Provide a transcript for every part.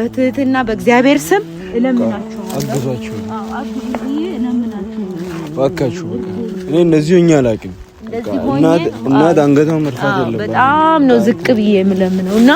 በትህትና በእግዚአብሔር ስም እለምናችኋለሁ። አግዟችሁ፣ እባካችሁ። በቃ እኔ እንደዚህ ሆኜ አላውቅም። እናት አንገቷን መድፋት የለባትም። በጣም ነው ዝቅ ብዬ የምለምነው እና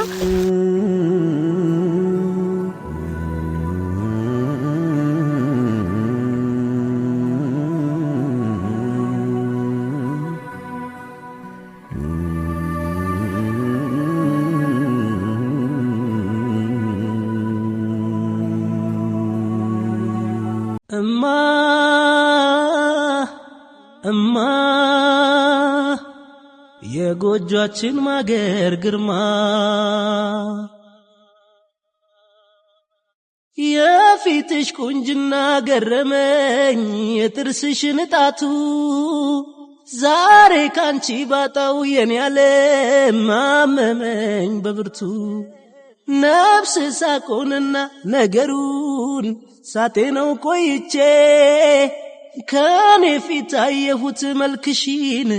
እማ እማ የጎጇችን ማገር ግርማ የፊትሽ ቁንጅና ገረመኝ የጥርስሽ ንጣቱ ዛሬ ካንቺ ባጣው የኔ ዓለም አመመኝ በብርቱ ነፍስ ሳቆንና ነገሩን ሳጤነው ቆይቼ ከኔ ፊት አየሁት መልክሽን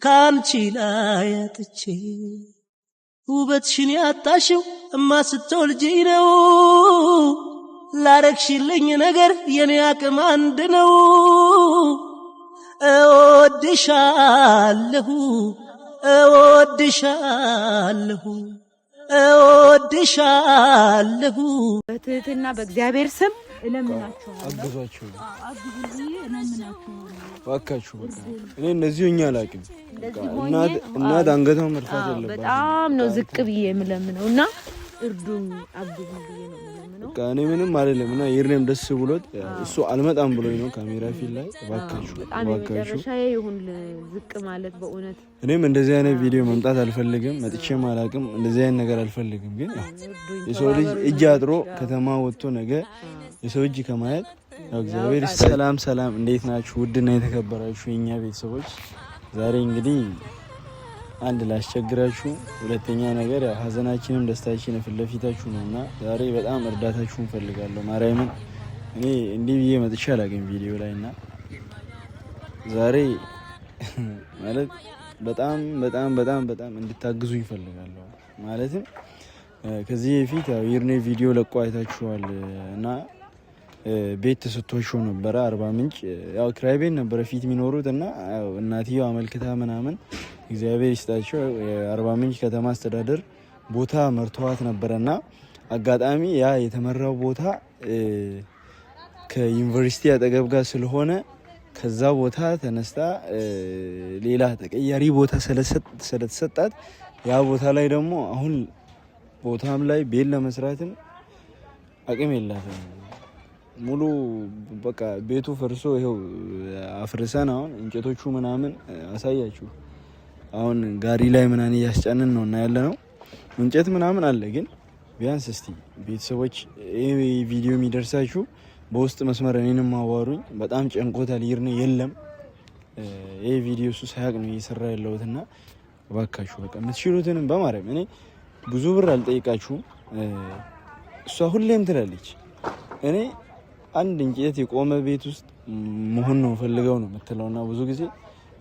ካንቺ ላይ አጥቼ ውበትሽን ያጣሽው እማ ስትወልጂ ነው። ላረግሽልኝ ነገር የኔ አቅም አንድ ነው። እወድሻለሁ እወድሻለሁ እወድሻለሁ። በትህትና በእግዚአብሔር ስም እለምናችኋለሁ። አግዟችሁ፣ እባካችሁ። በቃ እኔ እንደዚህ ሆኜ አላውቅም። እናት አንገቷን መድፋት የለባትም። በጣም ነው ዝቅ ብዬ የምለምነው እና እርዱኝ፣ አግዙኝ ብዬ ነው የምለምነው። በቃ እኔ ምንም አይደለም እና ይርኔም ደስ ብሎት እሱ አልመጣም ብሎኝ ነው ካሜራ ፊት ላይ። እባካችሁ፣ በጣም የመጨረሻዬ ይሁን ዝቅ ማለት በእውነት። እኔም እንደዚህ አይነት ቪዲዮ መምጣት አልፈልግም፣ መጥቼም አላውቅም። እንደዚህ አይነት ነገር አልፈልግም። ግን የሰው ልጅ እጅ አጥሮ ከተማ ወጥቶ ነገ የሰው እጅ ከማየት እግዚአብሔር። ሰላም ሰላም፣ እንዴት ናችሁ? ውድና የተከበራችሁ የእኛ ቤተሰቦች፣ ዛሬ እንግዲህ አንድ ላስቸግራችሁ፣ ሁለተኛ ነገር ያው ሀዘናችንም ደስታችን ፊት ለፊታችሁ ነው እና ዛሬ በጣም እርዳታችሁን እፈልጋለሁ። ማርያምን እኔ እንዲህ ብዬ መጥቼ አላውቅም ቪዲዮ ላይ እና ዛሬ ማለት በጣም በጣም በጣም በጣም እንድታግዙኝ እፈልጋለሁ። ማለትም ከዚህ በፊት ያው ይርኔ ቪዲዮ ለቆ አይታችኋል እና ቤት ተሰጥቷቸው ነበረ አርባ ምንጭ ያው ክራይ ቤት ነበረ ፊት የሚኖሩት እና እናትየው አመልክታ ምናምን እግዚአብሔር ይስጣቸው የአርባ ምንጭ ከተማ አስተዳደር ቦታ መርተዋት ነበረና አጋጣሚ ያ የተመራው ቦታ ከዩኒቨርሲቲ አጠገብ ጋር ስለሆነ ከዛ ቦታ ተነስታ ሌላ ተቀያሪ ቦታ ስለተሰጣት ያ ቦታ ላይ ደግሞ አሁን ቦታም ላይ ቤት ለመስራትም አቅም የላትም። ሙሉ በቃ ቤቱ ፈርሶ ይኸው አፍርሰን አሁን እንጨቶቹ ምናምን አሳያችሁ። አሁን ጋሪ ላይ ምናምን እያስጫንን ነው እና ያለ ነው እንጨት ምናምን አለ። ግን ቢያንስ እስቲ ቤተሰቦች ይህ ቪዲዮ የሚደርሳችሁ በውስጥ መስመር እኔንም አዋሩኝ። በጣም ጨንቆታል። ይርነ የለም ይህ ቪዲዮ እሱ ሳያቅ ነው እየሰራ ያለሁት እና እባካችሁ በቃ የምትችሉትንም በማርያም እኔ ብዙ ብር አልጠይቃችሁም። እሷ ሁሌም ትላለች እኔ አንድ እንጨት የቆመ ቤት ውስጥ መሆን ነው ፈልገው ነው የምትለውና ብዙ ጊዜ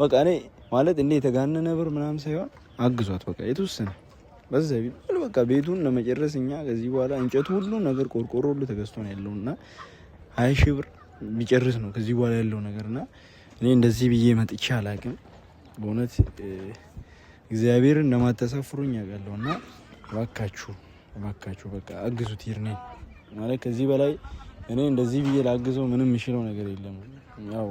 በቃ እኔ ማለት እንደ የተጋነነ ብር ምናምን ሳይሆን አግዟት በቃ የተወሰነ በዛ ቢባል በቃ ቤቱን ለመጨረስ እኛ ከዚህ በኋላ እንጨቱ ሁሉ ነገር ቆርቆሮ ሁሉ ተገዝቶ ነው ያለው እና 20,000 ብር የሚጨርስ ነው ከዚህ በኋላ ያለው ነገር እና እኔ እንደዚህ ብዬ መጥቼ አላውቅም። በእውነት እግዚአብሔርን እንደማታሳፍሩኝ አውቃለሁ እና እባካችሁ እባካችሁ በቃ አግዙት ይርኔን ማለት ከዚህ በላይ እኔ እንደዚህ ብዬ ላግዘው ምንም የሚችለው ነገር የለም። ያው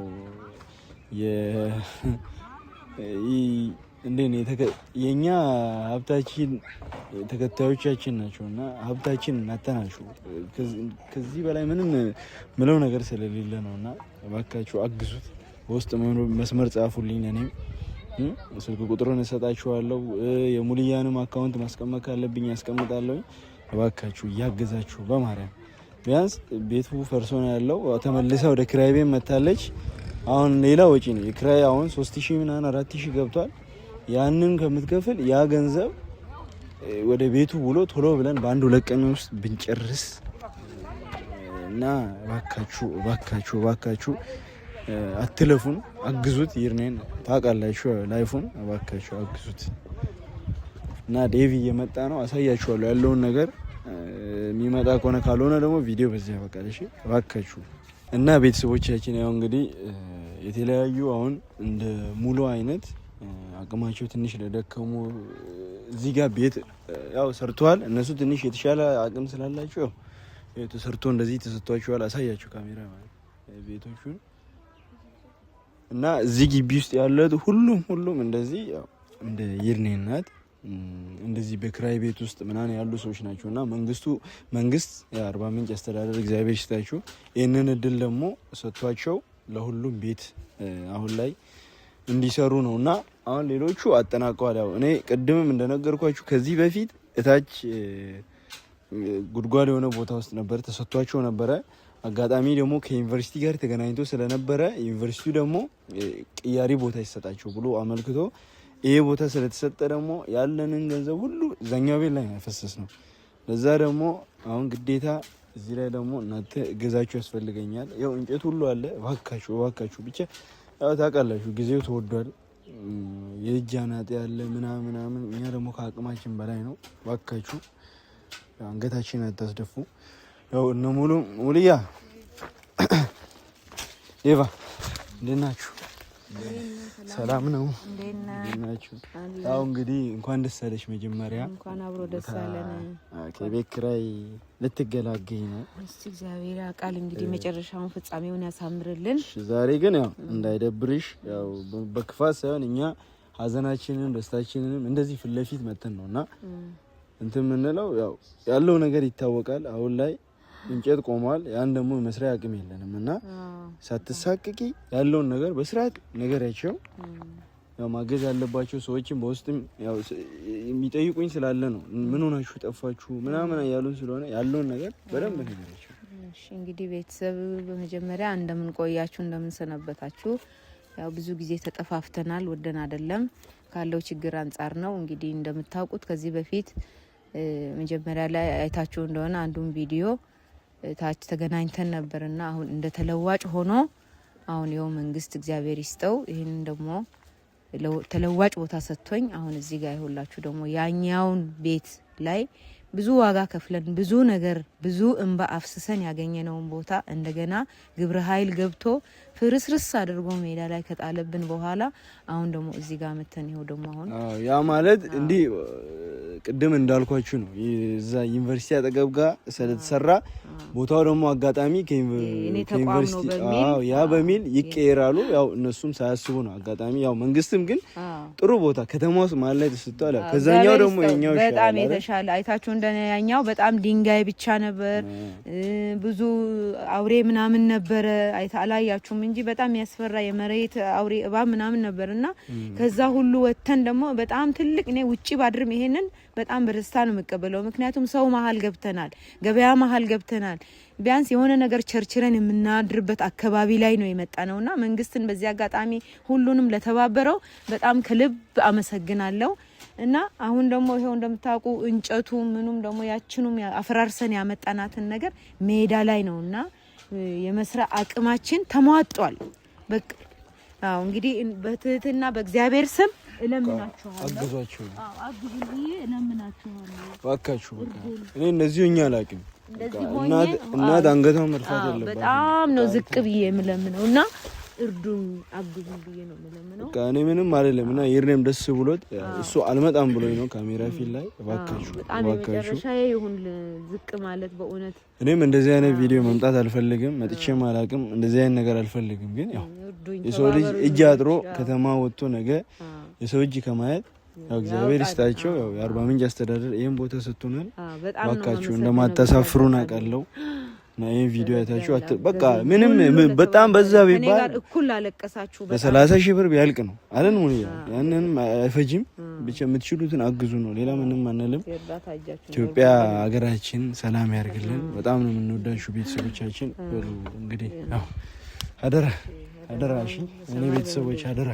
የእኛ ሀብታችን ተከታዮቻችን ናቸው እና ሀብታችን እናተናችሁ ከዚህ በላይ ምንም ምለው ነገር ስለሌለ ነው እና እባካችሁ አግዙት። በውስጥ መስመር ጻፉልኝ። እኔም ስልክ ቁጥሩን እሰጣችኋለሁ። የሙልያንም account ማስቀመጥ ካለብኝ ያስቀምጣለሁ። እባካችሁ እያገዛችሁ በማርያም ቢያንስ ቤቱ ፈርሶ ነው ያለው። ተመልሳ ወደ ክራይ ቤት መታለች። አሁን ሌላ ወጪ ነው የክራይ አሁን 3000 ምናምን 4000 ገብቷል። ያንን ከምትከፍል ያ ገንዘብ ወደ ቤቱ ውሎ ቶሎ ብለን በአንድ ሁለት ቀን ውስጥ ብንጨርስ እና እባካችሁ እባካችሁ እባካችሁ አትለፉን፣ አግዙት። ይርኔን ታውቃላችሁ life ኡን፣ እባካችሁ አግዙት እና ዴቪ እየመጣ ነው፣ አሳያችኋለሁ ያለውን ነገር። የሚመጣ ከሆነ፣ ካልሆነ ደግሞ ቪዲዮ በዚህ ያበቃል። እሺ እባካችሁ እና ቤተሰቦቻችን ያው እንግዲህ የተለያዩ አሁን እንደ ሙሉ አይነት አቅማቸው ትንሽ ለደከሙ እዚህ ጋር ቤት ያው ሰርተዋል። እነሱ ትንሽ የተሻለ አቅም ስላላቸው ያው ተሰርቶ እንደዚህ ተሰጥቷቸዋል። አሳያቸው ካሜራ ማለት ቤቶቹን እና እዚህ ግቢ ውስጥ ያለት ሁሉም ሁሉም እንደዚህ ያው እንደ ይርኔ እናት እንደዚህ በክራይ ቤት ውስጥ ምናምን ያሉ ሰዎች ናቸው። እና መንግስት የአርባ ምንጭ አስተዳደር እግዚአብሔር ይስጣችሁ ይህንን እድል ደግሞ ሰጥቷቸው ለሁሉም ቤት አሁን ላይ እንዲሰሩ ነው። እና አሁን ሌሎቹ አጠናቀዋል። ያው እኔ ቅድምም እንደነገርኳችሁ ከዚህ በፊት እታች ጉድጓድ የሆነ ቦታ ውስጥ ነበር ተሰጥቷቸው ነበረ። አጋጣሚ ደግሞ ከዩኒቨርሲቲ ጋር ተገናኝቶ ስለነበረ ዩኒቨርሲቲው ደግሞ ቅያሪ ቦታ ይሰጣቸው ብሎ አመልክቶ ይሄ ቦታ ስለተሰጠ ደግሞ ያለንን ገንዘብ ሁሉ እዛኛው ቤት ላይ ያፈሰስ ነው። ለዛ ደግሞ አሁን ግዴታ እዚህ ላይ ደግሞ እናንተ እገዛችሁ ያስፈልገኛል። ያው እንጨት ሁሉ አለ። እባካችሁ እባካችሁ ብቻ ያው ታውቃላችሁ ጊዜው ተወዷል። የእጅ አናጤ ያለ ምናምን ምናምን፣ እኛ ደግሞ ከአቅማችን በላይ ነው። እባካችሁ አንገታችን አታስደፉ። ያው እነ ሙሉ ሙሉያ ዴቫ እንዴት ናችሁ? ሰላም ነው። እንዴት ናችሁ? ያው እንግዲህ እንኳን ደስ አለሽ። መጀመሪያ እንኳን አብሮ ደስ አለን። ከቤት ኪራይ ልትገላገኝ ነው። እስቲ እግዚአብሔር ያውቃል እንግዲህ መጨረሻውን ፍጻሜውን ያሳምርልን። ዛሬ ግን ያው እንዳይደብርሽ፣ ያው በክፋት ሳይሆን እኛ ሀዘናችንንም ደስታችንንም እንደዚህ ፊት ለፊት መተን ነው እና እንትን የምንለው ያው ያለው ነገር ይታወቃል። አሁን ላይ እንጨት ቆሟል። ያን ደግሞ መስሪያ አቅም የለንም እና ሳትሳቅቂ ያለውን ነገር በስርዓት ነገሪያቸው። ያው ማገዝ ያለባቸው ሰዎችን በውስጥም ያው የሚጠይቁኝ ስላለ ነው። ምን ሆናችሁ ጠፋችሁ ምናምን ያሉን ስለሆነ ያለውን ነገር በደንብ ነገሪያቸው። እሺ እንግዲህ ቤተሰብ በመጀመሪያ እንደምን ቆያችሁ፣ እንደምን ሰነበታችሁ። ያው ብዙ ጊዜ ተጠፋፍተናል፣ ወደን አይደለም ካለው ችግር አንጻር ነው። እንግዲህ እንደምታውቁት ከዚህ በፊት መጀመሪያ ላይ አይታችሁ እንደሆነ አንዱን ቪዲዮ ታች ተገናኝተን ነበርና አሁን እንደ ተለዋጭ ሆኖ አሁን ይኸው መንግስት እግዚአብሔር ይስጠው ይህንን ደግሞ ተለዋጭ ቦታ ሰጥቶኝ አሁን እዚህ ጋር ይሁላችሁ ደግሞ ያኛውን ቤት ላይ ብዙ ዋጋ ከፍለን ብዙ ነገር ብዙ እንባ አፍስሰን ያገኘነውን ቦታ እንደገና ግብረ ኃይል ገብቶ ፍርስርስ አድርጎ ሜዳ ላይ ከጣለብን በኋላ አሁን ደግሞ እዚህ ጋር መተን ይኸው ደግሞ አሁን ያ ማለት እንዲህ ቅድም እንዳልኳችሁ ነው። እዛ ዩኒቨርሲቲ አጠገብ ጋር ስለተሰራ ቦታው ደግሞ አጋጣሚ ከዩኒቨርሲቲ ያ በሚል ይቀየራሉ። ያው እነሱም ሳያስቡ ነው አጋጣሚ። ያው መንግስትም ግን ጥሩ ቦታ ከተማ ውስጥ መሀል ላይ ተሰጥቷል። ከዛኛው ደግሞ የኛው በጣም የተሻለ አይታችሁ እንደኛው በጣም ድንጋይ ብቻ ነበር፣ ብዙ አውሬ ምናምን ነበረ። አላያችሁም እንጂ በጣም ያስፈራ የመሬት አውሬ እባብ ምናምን ነበር። እና ከዛ ሁሉ ወጥተን ደግሞ በጣም ትልቅ እኔ ውጪ ባድርም ይሄንን በጣም በደስታ ነው የምቀበለው። ምክንያቱም ሰው መሀል ገብተናል፣ ገበያ መሀል ገብተናል። ቢያንስ የሆነ ነገር ቸርችረን የምናድርበት አካባቢ ላይ ነው የመጣ ነውና መንግስትን በዚህ አጋጣሚ ሁሉንም ለተባበረው በጣም ከልብ አመሰግናለሁ። እና አሁን ደግሞ ይሄው እንደምታውቁ እንጨቱ ምኑም ደግሞ ያችኑም አፈራርሰን ያመጣናትን ነገር ሜዳ ላይ ነውና የመስራት አቅማችን ተሟጧል። በቃ አዎ እንግዲህ በትህትና በእግዚአብሔር ስም እለምናችኋለሁ። አግዟቸው፣ አዎ አግዙኝ፣ እለምናችኋለሁ። እባካችሁ በቃ እኔ እንደዚህ ሆኜ አላውቅም። እናት አንገቷን መድፋት የለባትም። በጣም ነው ዝቅ ብዬ የምለምነው እና እርዱኝ፣ አግዙኝ ብዬ ነው የምለምነው። በቃ እኔ ምንም አይደለም እና ይርኔም ደስ ብሎት እሱ አልመጣም ብሎኝ ነው ካሜራ ፊት ላይ። እባካችሁ በጣም የመጨረሻዬ ይሁን ዝቅ ማለት በእውነት እኔም እንደዚህ አይነት ቪዲዮ መምጣት አልፈልግም፣ መጥቼም አላውቅም። እንደዚህ አይነት ነገር አልፈልግም። ግን ያው የሰው ልጅ እጅ አጥሮ ከተማ ወጥቶ ነገ የሰው እጅ ከማየት ያው እግዚአብሔር ይስጣቸው። ያው የአርባ ምንጭ አስተዳደር ይሄን ቦታ ሰጥቶናል። እባካችሁ እንደማታሳፍሩን አውቃለሁ። እና ይሄን ቪዲዮ አይታችሁ በቃ ምንም በጣም በዛ ቢባል እኩል አለቀሳችሁ። በ30 ሺህ ብር ቢያልቅ ነው አለን ሙሉ ያንንም አይፈጅም። ብቻ የምትችሉትን አግዙ ነው፣ ሌላ ምንም አንልም። ኢትዮጵያ ሀገራችን ሰላም ያርግልን። በጣም ነው የምንወዳችሁ ቤተሰቦቻችን። እንግዲህ ያው አደራ አደራ፣ እሺ እኔ ቤተሰቦች አደራ።